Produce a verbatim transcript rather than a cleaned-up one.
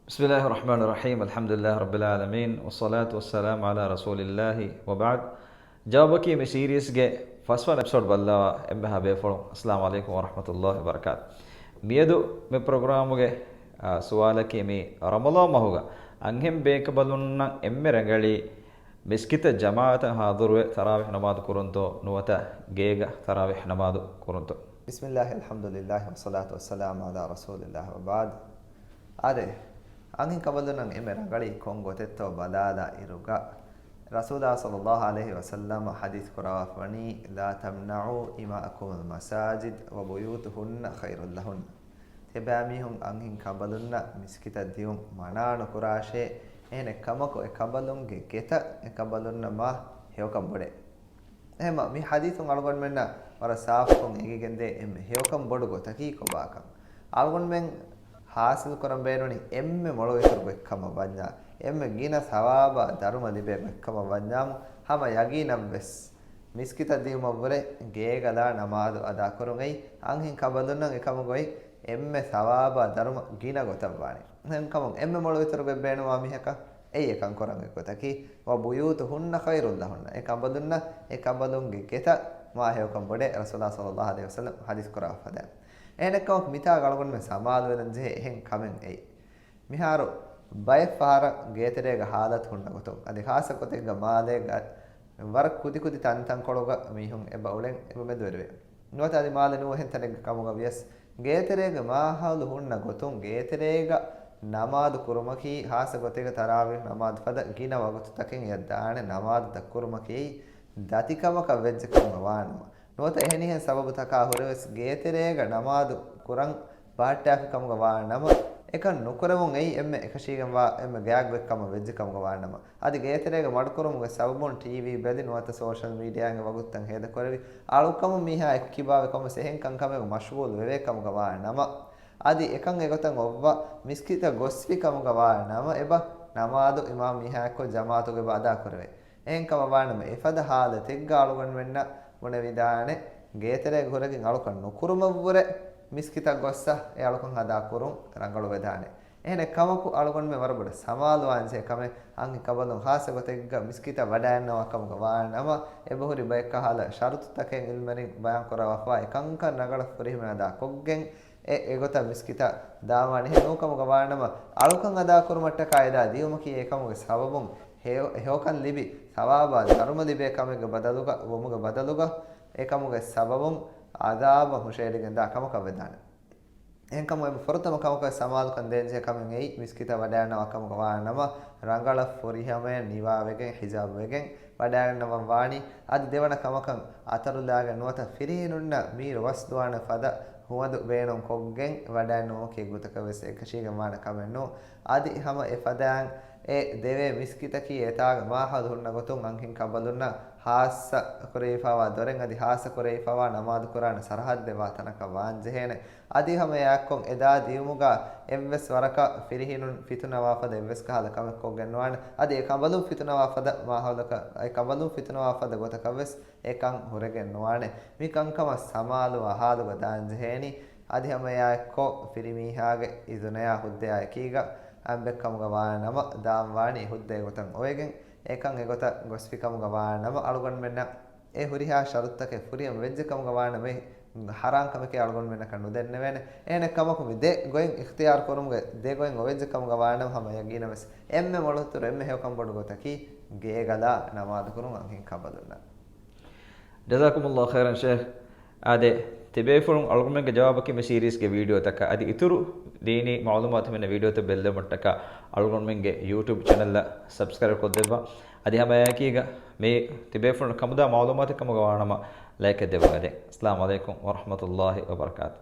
بسم الله الرحمن الرحيم. الحمد لله رب العالمين، والصلاة والسلام على رسول الله وبعد. ޖަވާބަކީ މި ސީރީޒްގެ ފަސްވަނަ އެޕިސޯޑް ބައްލަވާ އެންމެހާ ބޭފުޅުން، އައްސަލާމު ޢަލައިކުމް ވަރަޙްމަތުﷲި ވަބަރަކާތު. މިއަދު މި ޕްރޮގްރާމުގެ، އާ، ސުވާލަކީ، މި ރަމަޟާން މަހުގަ އަންހެން ބޭކަނބަލުންނަށް އެންމެ ރަނގަޅީ މިސްކިތަށް ޖަމާޢަތަށް ޙާޟިރުވެ ތަރާވީޙް ނަމާދު ކުރުންތޯ ނުވަތަ ގޭގަ ތަރާވީޙް ނަމާދު ކުރުންތޯ؟ بسم الله، الحمد لله، والصلاة والسلام على رسول الله وبعد. އާދެ، އަންހެން ކަނބަލުންނަށް އެންމެ ރަނގަޅީ ކޮން ގޮތެއްތޯ ބަލާލާ އިރުގަ، ރަސޫލާ ޞައްލައްލާހު ޢަލައިހި ވަސައްލަމަ ޙަދީޘް ކުރައްވާފަވަނީ، لا تمنعوا إماءكم المساجد وبيوتهن خير لهن. ތިޔަބައިމީހުން އަންހެން ކަނބަލުންނަށް މިސްކިތަށް ދިއުން މަނާ ނުކުރާށޭ. އެހެނެއް ކަމަކު، އެ ކަނބަލުންގެ ގެތައް އެ ކަނބަލުންނަށް މާ ހެޔޮކަން ބޮޑޭ. އެހެންމަ، މި ޙަދީޘުން އަޅުގަނޑުމެންނަށް ވަރަށް ސާފުކޮށް އެނގިގެންދޭ އެންމެ ހެޔޮކަން ބޮޑު ގޮތަކީ ކޮބާކަން. އަޅުގަނޑުމެން ޙާޞިލު ކުރަން ބޭނުނީ އެންމެ މޮޅު އިތުރު ގޮތްކަމަށް ވަންޏާ، އެންމެ ގިނަ ޘަވާބާ ދަރުމަ ލިބޭ ގޮތްކަމަށް ވަންޏާމު، ހަމަ ޔަގީނަށްވެސް މިސްކިތަށް ދިއުމަށްވުރެ ގޭގަލާ ނަމާދު އަދާކުރުން އެއީ އަންހެން ކަނބަލުންނަށް އެކަމުގައި އެންމެ ޘަވާބާ ދަރުމަ ގިނަ ގޮތަށްވާނެ. އެހެންކަމުން އެންމެ މޮޅު އިތުރު ގޮތް ބޭނުންވާ މީހަކަށް އެއީ އެކަން ކުރަން އޮތް ގޮތަކީ، وبيوتهن خير لهن. އެ ކަނބަލުންނަށް އެ ކަނބަލުންގެ ގެތައް މާ ހެޔޮކަން ބޮޑޭ، ރަސޫލާ ޞައްލައްލާހު ޢަލައިހި ވަސައްލަމް ޙަދީޘް ކުރައްވާފަދައިން. އެހެނެއްކަމަކު މިތާގަ އަޅުގަނޑުމެން ސަމާލުވެލަން ޖެހޭ އެހެން ކަމެއް އެއީ. މިހާރު ބައެއް ފަހަރަށް ގޭތެރޭގަ ޙާލަތު ހުންނަ ގޮތުން، އަދި ޚާއްޞަ ގޮތެއްގަ މާލޭގަ ވަރަށް ކުދިކުދި ތަންތަންކޮޅުގަ މީހުން އެބަ އުޅެން އެބަ މެދުވެރިވޭ. ނުވަތަ އަދި މާލެ ނުވެހެން ތަނެއްގެ ކަމުގަ ވިޔަސް، ގޭތެރޭގެ މާހައުލު ހުންނަ ގޮތުން ގޭތެރޭގަ ނަމާދު ކުރުމަކީ، ޚާއްޞަ ގޮތެއްގަ ތަރާވީޙް ނަމާދު ފަދަ ގިނަ ވަގުތުތަކެއް އެޔަށް ދާނެ ނަމާދު ދަށްކުރުމަކީ ދަތިކަމަކަށް ވެއްޖެ ކަމުގަ ވާނަމަ، ނުވަތަ އެހެނިހެން ސަބަބުތަކާ ހުރެވެސް ގޭތެރޭގަ ނަމާދު ކުރަން ބަހައްޓާފި ކަމުގަ ވާނަމަ، އެކަން ނުކުރެވުން އެއީ އެންމެ އެކަށީގެންވާ އެންމެ ގާތްގޮތް ކަމަށް ވެއްޖެ ކަމުގަ ވާނަމަ، އަދި ގޭތެރޭގަ މަޑުކުރުމުގެ ސަބަބުން ޓީވީ ބެލި ނުވަތަ ސޯޝަލް މީޑިއާގެ ވަގުތުތައް ހޭދަކުރެވި، އަޅުކަމުން މީހާ އެއްކިބާވެ ކޮންމެސް އެހެން ކަންކަމެއް މަޝްޣޫލު ވެވޭ ކަމުގަ ވާ ނަމަ، އަދި އެކަން އެގޮތަށް އޮއްވާ މިސްކިތަށް ގޮސްފި ކަމުގަ ވާ ނަމަ، އެބަ ނަމާދު އިމާމް މީހާއެއްކޮށް ޖަމާޢަތުގަ އެބަ އަދާކުރެވޭ. އެހެންކަމަށް ވާނަމަ، އެފަދަ ހާލަތެއްގަ އަޅުގަނޑުމެންނަށް ބުނެވިދާނެ، ގޭތެރޭގަ ހުރެގެން އަޅުކަން ނުކުރުމަށްވުރެ މިސްކިތަށް ގޮއްސަ އެ އަޅުކަން އަދާކުރުން ރަނގަޅުވެދާނެ. އެހެނެއް ކަމަކު، އަޅުގަނޑުމެން ވަރަށް ބޮޑަށް ސަމާލުވާންޖެހޭ ކަމެއް، އަންހެން ކަނބަލުން ޚާއްޞަ ގޮތެއްގަ މިސްކިތަށް ވަޑައިގަންނަވާ ކަމުގަ ވާ ނަމަ، އެބަހުރި ބައެއް ކަހަލަ ޝަރުތުތަކެއް ޢިލްމުވެރިން ބަޔާން ކުރައްވާފަ، އެ ކަންކަން ރަނގަޅަށް ފުރިހަމަ އަދާ ކޮށްގެން، އެ، އެގޮތަށް މިސްކިތަށް ދާންވާނެ. އެހެން ނޫންކަމުގަ ވާނަމަ، އަޅުކަން އަދާކުރުމަށްޓަކާ އެދާ ދިޔުމަކީ އެކަމުގެ ސަބަބުން ހެޔޮ-، ހެޔޮކަން ލިބި، ސަވާބާ ދަރުމަ ލިބޭ ކަމެއްގެ ބަދަލުގަ، ވުމުގެ ބަދަލުގަ، އެކަމުގެ ސަބަބުން ޢަޛާބަށް ހުށައެޅިގެންދާ ކަމަކަށް ވެދާނެ. އެހެންކަމުން އެބަ ފުރަތަމަ ކަމަކަށް ސަމާލުކަން ދޭންޖެހޭ ކަމެއް އެއީ، މިސްކިތަށް ވަޑައިގަންނަވާ ކަމުގަ ވާނަމަ، ރަނގަޅަށް ފުރިހަމަޔަށް ނިވާވެގެން، ޙިޖާބުވެގެން ވަޑައިގަންނަވަން ވާނީ. އަދި ދެވަނަ ކަމަކަށް އަތަރުލާގެން ނުވަތަ ފިރިހެނުންނަށް މީރު ވަސް ދުވާނެ ފަދަ ހުވަދު ބޭނުން ކޮށްގެން ވަޑައިނުވުމަކީ އެއްގޮތަކަށް ވެސް އެކަށީގެން ވާނެ ކަމެއް ނޫން. އަދި ހަމަ އެފަދައިން އެ ދެވޭ މިސްކިތަކީ އެތާގެ މާހައުލު ހުންނަ ގޮތުން އަންހެން ކަނބަލުންނަށް ޚާއްޞަ ކުރެވިފައިވާ ދޮރެއް އަދި ޚާއްޞަ ކުރެވިފައިވާ ނަމާދު ކުރާނެ ސަރަހައްދެއް ވާ ތަނަކަށް ވާން ޖެހޭނެ. އަދި ހަމަ އެއާއެއްކޮށް އެދާ ދިޔުމުގަ އެއްވެސް ވަރަކަށް ފިރިހެނުން ފިތުނަވާ ފަދަ އެއްވެސް ކަހަލަ ކަމެއް ކޮށްގެން ނުވާނެ. އަދި އެ ކަނބަލުން ފިތުނަވާ ފަދަ މާހައުލަކަށް، އެ ކަނބަލުން ފިތުނަވާ ފަދަ ގޮތަކަށް ވެސް އެކަން ހުރެގެން ނުވާނެ. މި ކަންކަމަށް ސަމާލުވާ ހާލުގަ ދާން ޖެހޭނީ. އަދި ހަމަ އެއާއެއްކޮށް ފިރިމީހާގެ އިޒުނަޔާ ހުއްދަޔާ އެކީގަ އަނބެއްކަމުގަ ވާނަމަ ދާން ވާނީ ހުއްދަ އެގޮތަށް އޮވެގެން، އެކަން އެގޮތަށް ގޮސްފިކަމުގަ ވާނަމަ އަޅުގަނޑުމެންނަށް އެ ހުރިހާ ޝަރުތުތަކެއް ފުރިހަމަ ވެއްޖެ ކަމުގަ ވާނަމަ އެ ހަރާން ކަމެކޭ އަޅުގަނޑުމެންނަކަށް ނުދެންނެވޭނެ. އެހެނެއް ކަމަކު މި ދެ ގޮތް އިޚްތިޔާރު ކުރުމުގެ ދެ ގޮތް އޮވެއްޖެ ކަމުގަ ވާނަމަ ހަމަ ޔަގީނަށް ވެސް އެންމެ މޮޅު އިތުރު އެންމެ ހެޔޮކަން ބޮޑު ގޮތަކީ ގޭގަލާ ނަމާދު ކުރުން އަންހެން ކަނބަލުންނަށް. ޖަޒާކުމުﷲ ޚައިރަން ޝޭޚް. އާދެ، ތިބޭފުޅުން އަޅުގަނޑުމެންގެ ޖަވާބަކީ މި ސީރީޒްގެ ވީޑިއޯތަކަށް. އަދި އިތުރު ދީނީ މަޢުލޫމާތު ހިމެނޭ ވީޑިއޯތައް ބެއްލެވުމަށްޓަކާ އަޅުގަނޑުމެންގެ ޔޫޓިއުބް ޗެނަލްއަށް ސަބްސްކްރައިބް ކޮށްދެއްވާ. އަދި ހަމައެކީގަ މި ތިބޭފުޅުން ކަމުދާ މަޢުލޫމާތެއް ކަމުގަ ވާނަމަ ލައިކެއް ދެއްވާ. އާދެ، އައްސަލާމު ޢަލައިކުމް ވަރަޙްމަތުﷲި ވަބަރަކާތު.